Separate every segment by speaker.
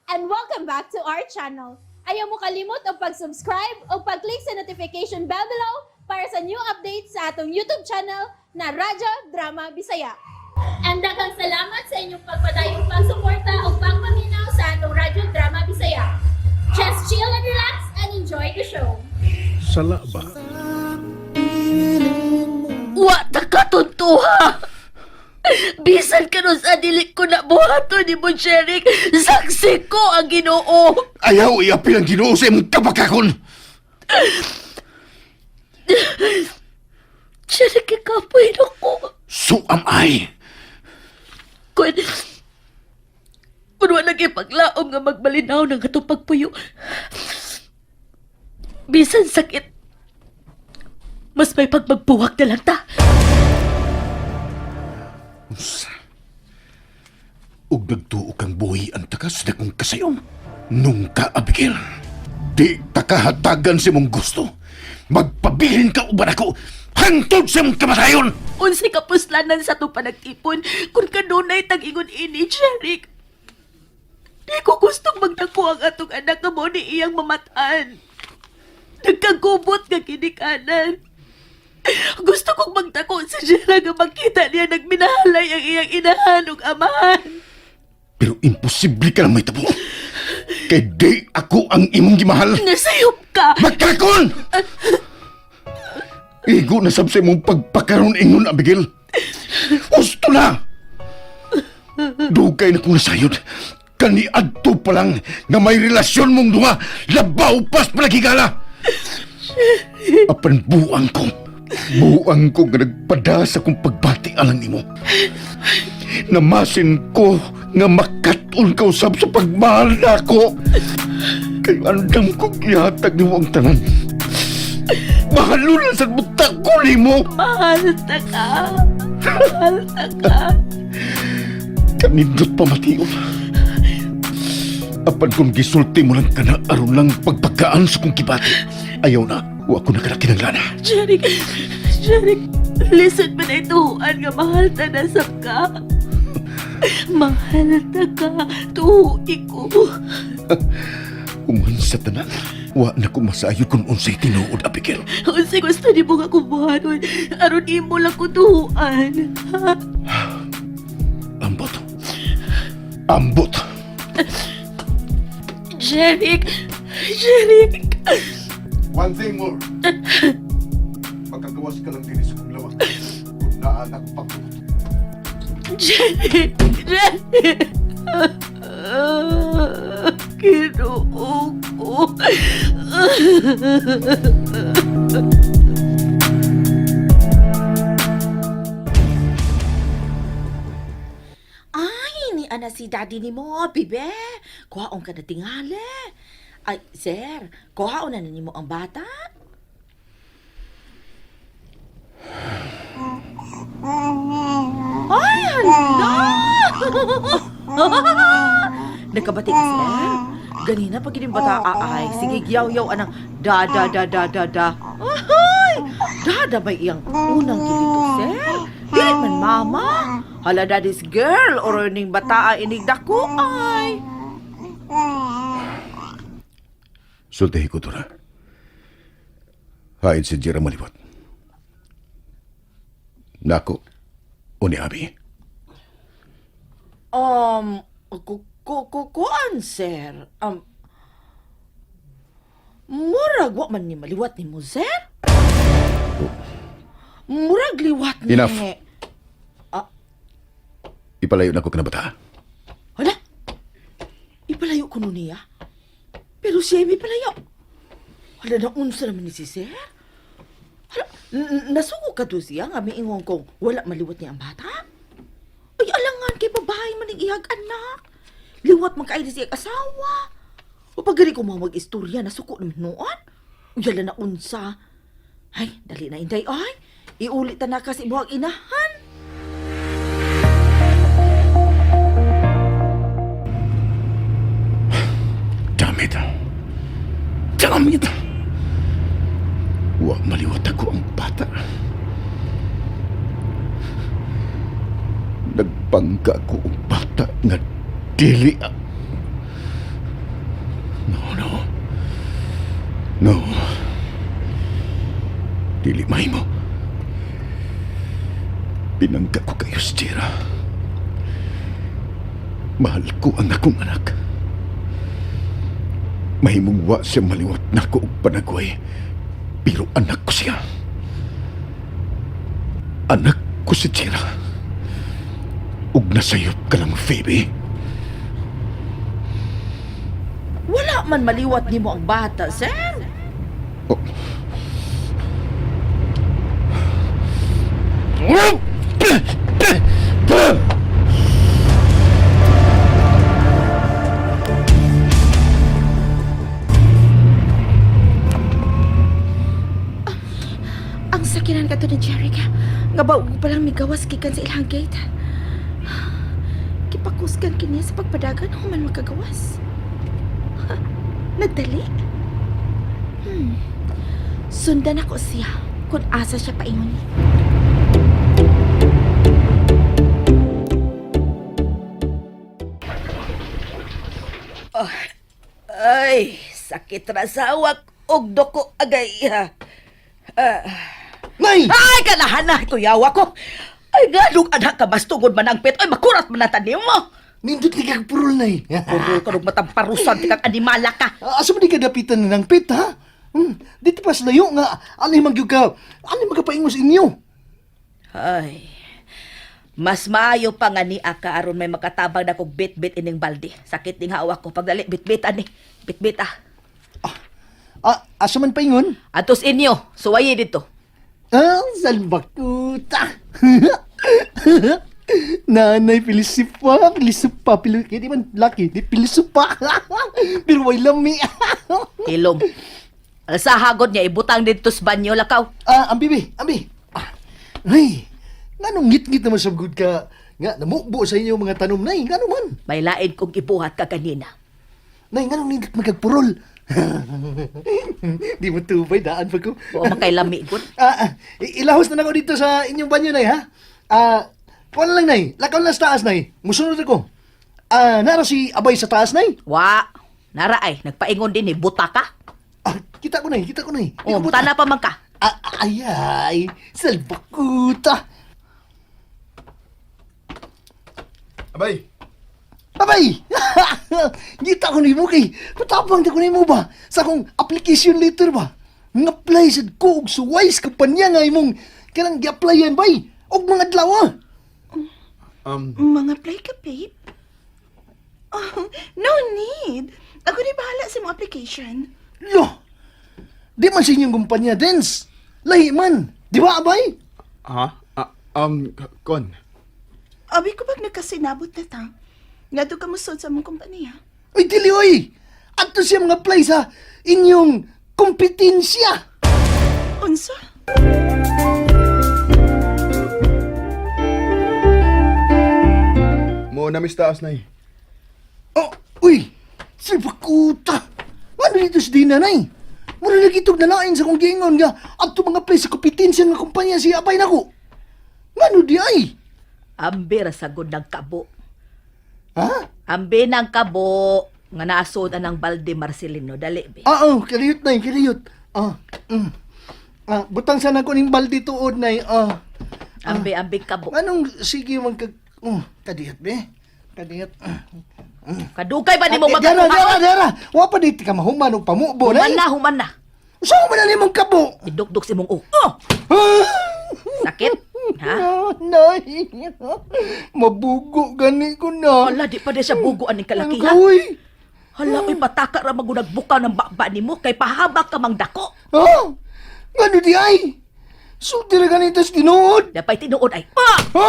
Speaker 1: And welcome back to our channel. Ayaw mo kalimot og pag-subscribe o pag-click sa notification bell below para sa new updates sa atong YouTube channel na Radyo Drama Bisaya. And daghang salamat sa inyong pagpadayong pagsuporta o pagpaminaw sa atong Radyo Drama Bisaya. Just chill and relax and enjoy the show.
Speaker 2: Sala ba?
Speaker 3: Wa ta katuntuha. Bisan karon sa dili ko na buhaton ni mo, Jeric, saksi ko ang Ginoo.
Speaker 2: Ayaw iapil ang Ginoo sa imong kabakakon!
Speaker 3: Jeric, ikapoy na ko.
Speaker 2: So am I!
Speaker 3: Kun wa nagipaglaom nga magmalinaw ng atong pagpuyo. Bisan sakit, mas may pagmagbuwag na lang ta.
Speaker 2: Unsa? Ug nagtuo kang buhi ang takas na kong kasayom. Nung ka, Abigail, di ta kahatagan sa imong gusto. Magpabilin ka uban ako hangtod sa imong kamatayon!
Speaker 3: Unsay kapuslanan sa atong panagtipon kung kanunay tag-ingon ini, Jeric. Di ko gustong magdako ang atong anak nga mao ni iyang mamatan. Nagkagubot nga kinikanan. Gusto kong magdako sa Jera nga makita niya nagminahalay ang iyang inahan ug amahan.
Speaker 2: Pero imposible ka lang may tabo. Kay di ako ang imong gimahal.
Speaker 3: Nasayop ka!
Speaker 2: Magkakon! Igo na sab sa imong pagpakaroon ingon, Abigail. Gusto na! Dugay na kong nasayod. Kani adto pa lang nga may relasyon mong duha, labaw pas palagigala. Apan buang ko. Buang ko nga nagpada sa kong pagbati alang nimo. Namasin ko nga makat-on ka usab sa pagmahal na ako. Kay andam ko gihatag nimo ang tanan. Mahalon sa buta ko nimo.
Speaker 3: Mahal ta ka! Mahal ta ka!
Speaker 2: Kanindot pa mation. Apan kung gisulti mo lang kana aron lang pagpagaan sa kong kibati. Ayaw na, wa ko na kana kinanglana.
Speaker 3: Jeric, Jeric, listen mo na ituhuan nga mahal ta na sab ka. Mahal ta ka, tuhi ko.
Speaker 2: Uman sa tanan, wa na ko masayod kung unsay tinuod, Abigail.
Speaker 3: Unsay gusto nimo nga kubuhanon, aron imo lang ko tuhuan. Ha?
Speaker 2: Ambot. Ambot.
Speaker 3: Jeric, Jeric.
Speaker 2: One thing more. Magkagawas ka lang din sa kong lawak. Kung naanak pa ko.
Speaker 3: Jeric, Jeric. Ginoo ko.
Speaker 4: Ay, ni ana si daddy ni mo, bibe. Kuhaon ka na tingali. Ay, sir, kuhaon na nimo ang bata. Ay, hala! Nagkabati ka, sir? Ganina pag gining bata, ay, sige, giyaw-yaw anang da, da, da, da, da, da. Ay, dada ba iyang unang gilito, sir? Dili man mama. Hala, daddy's girl, or ning bata inig dako, ay.
Speaker 2: Sultihi ko, Dora. Hain si Jira maliwat. Nako, o ni Abi.
Speaker 4: Um, kuan, sir. Murag wa man ni maliwat ni mo, sir. Murag liwat ni.
Speaker 2: Enough. Ipalayo na ko kana bata.
Speaker 4: Hala? Ipalayo ko nun niya. Pero siya may palayo. Hala, naunsa naman ni si sir. Hala, nasuko ka to siya nga miingon kong wala maliwat niya ang bata. Ay, alangan kay babae man ang ihag anak. Liwat man kayo siya asawa. O pag ko mga mag-istorya, nasuko naman noon. Uy, hala na unsa. Ay, dali na inday ay. Iulit ta na kasi buhag inahan.
Speaker 2: Damn it. Damn it. Wa maliwat ako ang bata. Nagbangga ko ang bata nga dili. No. Dili mahimo. Pinangga ko kayo, Jira. Mahal ko ang akong anak. Mahimong wa siya maliwat nako og panagway. Pero anak ko siya. Anak ko si Jira. Ug nasayop ka lang, Phoebe.
Speaker 4: Wala man maliwat nimo ang bata, sir.
Speaker 2: Oh.
Speaker 5: Ang sakinan ka to ni Jerica. Nga ba pa lang migawas gikan sa ilang gate. Kipakusgan kini sa pagpadagan human makagawas. Ha, nagdali. Sundan ako siya kung asa siya paingon.
Speaker 3: Ay, sakit ra sa awak og doko agay. Ha.
Speaker 6: Nay!
Speaker 3: Ay, kanahan na ito yawa ko. Ay, nganong anak ka bastugod man ang pet. Ay, makurat man na tanim mo.
Speaker 6: Nindot ni kag purol, Nay.
Speaker 3: Puro ka nung matamparusan, tikang animala ka.
Speaker 6: Asa man di ka dapitan na ng pit, ha? Dito pa sa layo nga, ani man gyud ka, ani magkapaingos inyo.
Speaker 3: Ay, mas maayo pa nga ni Aka aron may makatabang na kog bit-bit ining balde. Sakit ning hawak ko. Pagdali, bit-bit ani. Bit-bit ah.
Speaker 6: Ah, asa man paingon?
Speaker 3: Atos inyo, suwayi dito.
Speaker 6: Ah, salbakuta. Nanay, pilisipa, pilisipa, pili, kaya di man laki, di pilisipa. Pero way lami.
Speaker 3: Hilom. Sa hagod niya, ibutang dito sa banyo lakaw.
Speaker 6: Ah, ambi, bi, ambi. Ah, ay, nganong ngit-ngit naman sa good ka, nga, namubo sa inyo mga tanom, nay, ngano man?
Speaker 3: May lain kong ibuhat ka kanina.
Speaker 6: Nay, nganong nindot magkagpurol? Di mo tubay, daan pa ko.
Speaker 3: Wa makailami gud.
Speaker 6: Ah, ilahos na nako dito sa inyong banyo, Nay, ha? Ah, kuwan lang, Nay. Lakaw lang sa taas, Nay. Musunod ako. Ah, nara si Abay sa taas, Nay.
Speaker 3: Wa. Nara ay, nagpaingon din eh, buta ka.
Speaker 6: Ah, kita ko, Nay. Kita ko, Nay. Di
Speaker 3: O,
Speaker 6: ko buta.
Speaker 3: tana pa man ka.
Speaker 6: Ah, ay, ay. Salbakuta.
Speaker 2: Abay!
Speaker 6: Abay! Kita ko nimo kay patapang ta ko nimo ba sa akong application letter ba? Nga apply sad ko og suway sa kumpanya nga imong kanang gi-applyan bay og mga adlaw ah.
Speaker 5: Mga play ka, babe. Oh, no need. Ako ni bahala sa mga application.
Speaker 6: Lo. Di man sa inyong kumpanya, Dens. Lahi man. Di ba, abay?
Speaker 7: Ha? Ah, kon.
Speaker 5: Abi ko bag nagkasinabot na ta. Nga ka musod sa mong kompanya.
Speaker 6: Uy, dili, oy! Adto siya mga apply sa inyong kompetensya.
Speaker 5: Unsa?
Speaker 7: Mo na mis taas, Nay.
Speaker 6: Oh, uy! Salbakuta! Ano dito si Dina, nay? Mura lagi itong nalain sa kong giingon nga adto mga apply sa kompetensya nga kumpanya si abay nako. Ngano di ay?
Speaker 3: Ambi ra sagod ng kabo.
Speaker 6: Ha?
Speaker 3: Ambi ng kabo nga naasod anang balde Marcelino. Dali be.
Speaker 6: Ah, oh, kaliyot nay, kaliyot. Ah. Ah, butang sana ko ning balde tuod nay. Ah.
Speaker 3: Ambi ambi kabo.
Speaker 6: Anong sige man kag oh, kadiyot be? Kadiyot.
Speaker 3: Kadugay ba nimo
Speaker 6: Ah, Dara, dara,
Speaker 3: magkuha?
Speaker 6: dara. Wa pa dito ka mahuman og pamubo
Speaker 3: Human
Speaker 6: nay.
Speaker 3: na, human na.
Speaker 6: Usa man na nimong kabo?
Speaker 3: Idukduk si mong oh. Oh!
Speaker 6: Ah!
Speaker 3: Sakit? Ha?
Speaker 6: Nay. Mabugo gani ko na.
Speaker 3: Hala, di pa di siya bugo aning kalaki ha.
Speaker 6: Uy.
Speaker 3: Hala, uy, pataka ra magunag buka ng baba nimo kay pahaba ka mang dako.
Speaker 6: Ha? Ngano di ay? Sulti ra ganito sa tinuod.
Speaker 3: Dapay tinuod ay. Ah!
Speaker 6: Ha?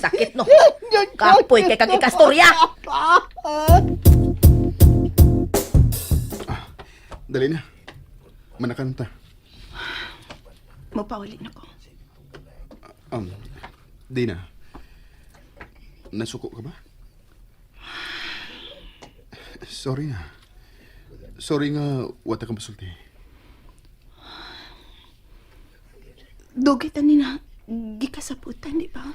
Speaker 3: Sakit no. Kapoy kay kang ikastorya.
Speaker 7: Dali na. Manakan ta.
Speaker 5: Mapauli na ko.
Speaker 7: Dina. Nasuko ka ba? Sorry na. Sorry nga, wala kang masulti.
Speaker 5: Dugay ta ni na gikasaputan, di ba?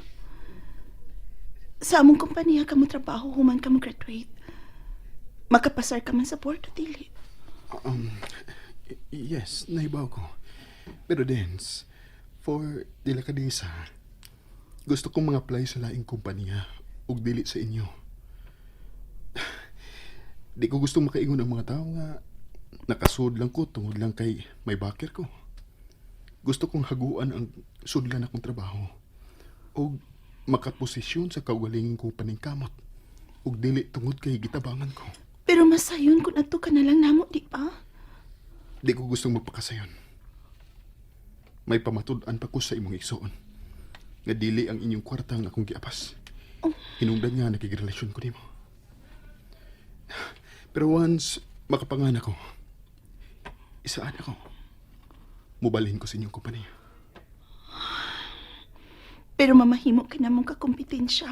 Speaker 5: Sa among kompanya ka mo trabaho human ka mo graduate. Makapasar ka man sa board o dili.
Speaker 7: Yes, nahibaw ko. Pero Dance, for delikadesa, gusto kong mga-apply sa laing kumpanya ug dili sa inyo. Di ko gusto makaingon ang mga tao nga nakasud lang ko tungod lang kay may backer ko. Gusto kong haguan ang sudlan akong trabaho ug makaposisyon sa kaugalingong ko paningkamot ug dili tungod kay gitabangan ko.
Speaker 5: Pero masayon kung adto ka na lang namo, di ba?
Speaker 7: Di ko gustong magpakasayon. May pamatud-an pa ko sa imong igsoon. Nga dili ang inyong kwarta ang akong giapas. Hinungdan nga nakigrelasyon ko nimo. Pero once makapanganak ko, isaan ako. Mubalhin ko sa inyong kumpanya.
Speaker 5: Pero mamahimo ka na mong kakompetensya.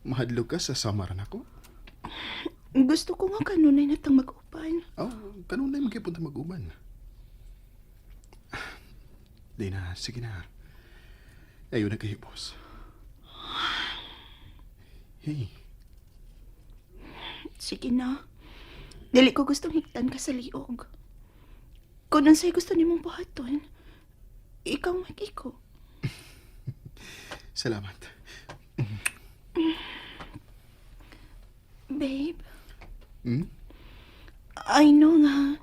Speaker 7: Mahadlok ka sa samaran ako.
Speaker 5: Gusto ko nga kanunay na tang mag-uban.
Speaker 7: Oh, kanunay magkipunta mag-uban. Di na, sige na. Ayaw na kayo, boss. Hey,
Speaker 5: Sige na. Dili ko gustong higtan ka sa liog. Kung unsay gusto nimong buhaton, ikaw mag-iko.
Speaker 7: Salamat.
Speaker 5: Babe,
Speaker 7: Hmm?
Speaker 5: I know nga,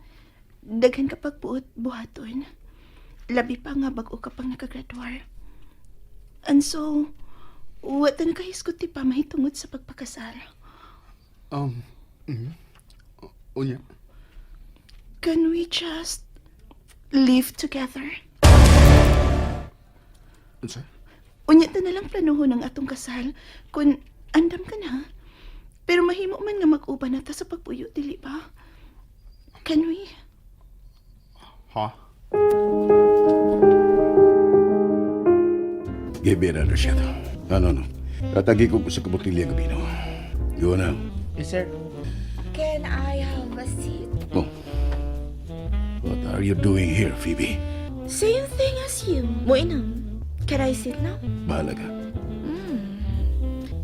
Speaker 5: daghan ka pagbuot buhaton. Labi pa nga bag-o ka pang nakagraduar. And so, wa ta nakahisgot ti pa mahitungod sa pagpakasal.
Speaker 7: Unya,
Speaker 5: Can we just live together?
Speaker 7: Unsa?
Speaker 5: Unya ta na lang planuhon ang atong kasal kung andam ka na. Pero mahimo man nga mag-uban na ta sa pagpuyo, dili ba? Can we?
Speaker 7: Ha?
Speaker 2: Give me another shot. No, no, no. Tatagi ko sa kabutilya ng bino. Go now.
Speaker 8: Yes, sir.
Speaker 9: Can I have a seat?
Speaker 2: Oh. What are you doing here, Phoebe?
Speaker 9: Same thing as you. Muinang. Can I sit now?
Speaker 2: Bahala ka.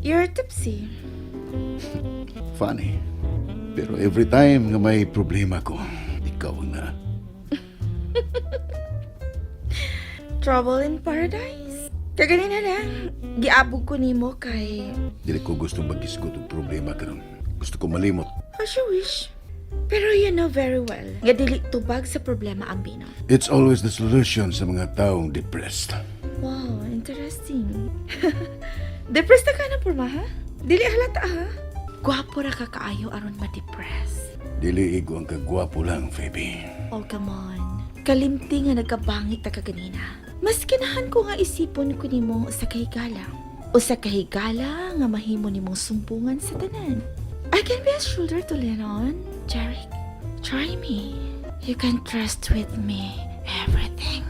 Speaker 9: You're tipsy.
Speaker 2: Funny. Pero every time nga may problema ko, ikaw ang na.
Speaker 9: Trouble in paradise? Kaganina lang, giabog ko nimo kay.
Speaker 2: Dili ko gustong magisgot og problema karon. Gusto ko malimot.
Speaker 9: As you wish. Pero you know very well, nga dili tubag sa problema ang bino.
Speaker 2: It's always the solution sa mga taong depressed.
Speaker 9: Wow, interesting. Depressed na ka na, porma, ha? Dili halata, ha? Gwapo ra ka kaayo aron ma-depress.
Speaker 2: Dili igo ang kagwapo lang, Phoebe.
Speaker 9: Oh, come on. Kalimti nga nagkabangit ta ka ganina. Mas kinahan ko nga isipon ko nimo sa kahigala. O sa kahigala nga mahimo nimong sumbungan sa tanan. I can be a shoulder to lean on, Jeric. Try me. You can trust with me everything.